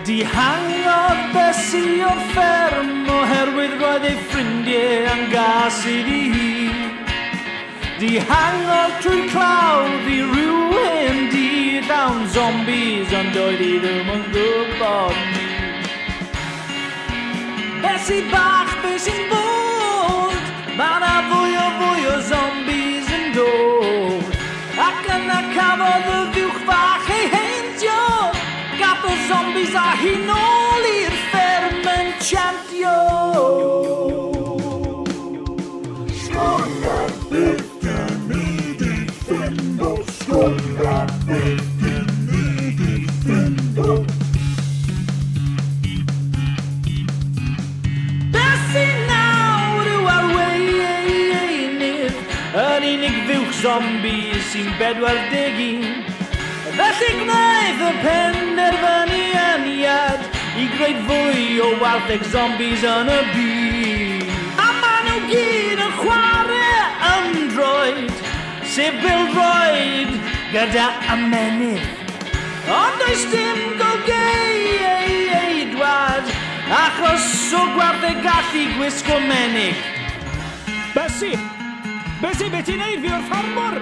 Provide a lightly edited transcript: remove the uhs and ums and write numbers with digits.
Dihangodd Bessie o'r fferm oherwydd roedd ei ffrindiau yn gas iddi hi. Dihangodd trwy'r clawdd i ryw hen dŷ llawn zombies ond doedd hi ddim yn gwybod 'ny. Bessie bach, be sy'n bod? Mae 'na fwy o fwy o zombies yn dod. Ac yna cafodd y fuwch fach ei heintio. Gath y zombies a hi nôl i'r fferm yn chantio. Sgwrna beth dyn ni 'di ffindo, sgwrna beth dyn ni 'di ffindo. Beth sy'n nawr yw arweinydd yr unig fuwch zombi sy'n 41. Felly gwnaeth y penderfyniad i greu fwy o wartheg zombies yn y byd. A maen nhw gyd yn chwarae ymdroed, sef bêl-droed gyda ymennydd. Ond does dim golgeidwad, achos o gwartheg gallu gwisgo menig. Bessie! Bessie, be ti'n neud? Fi yw'r ffarmwr!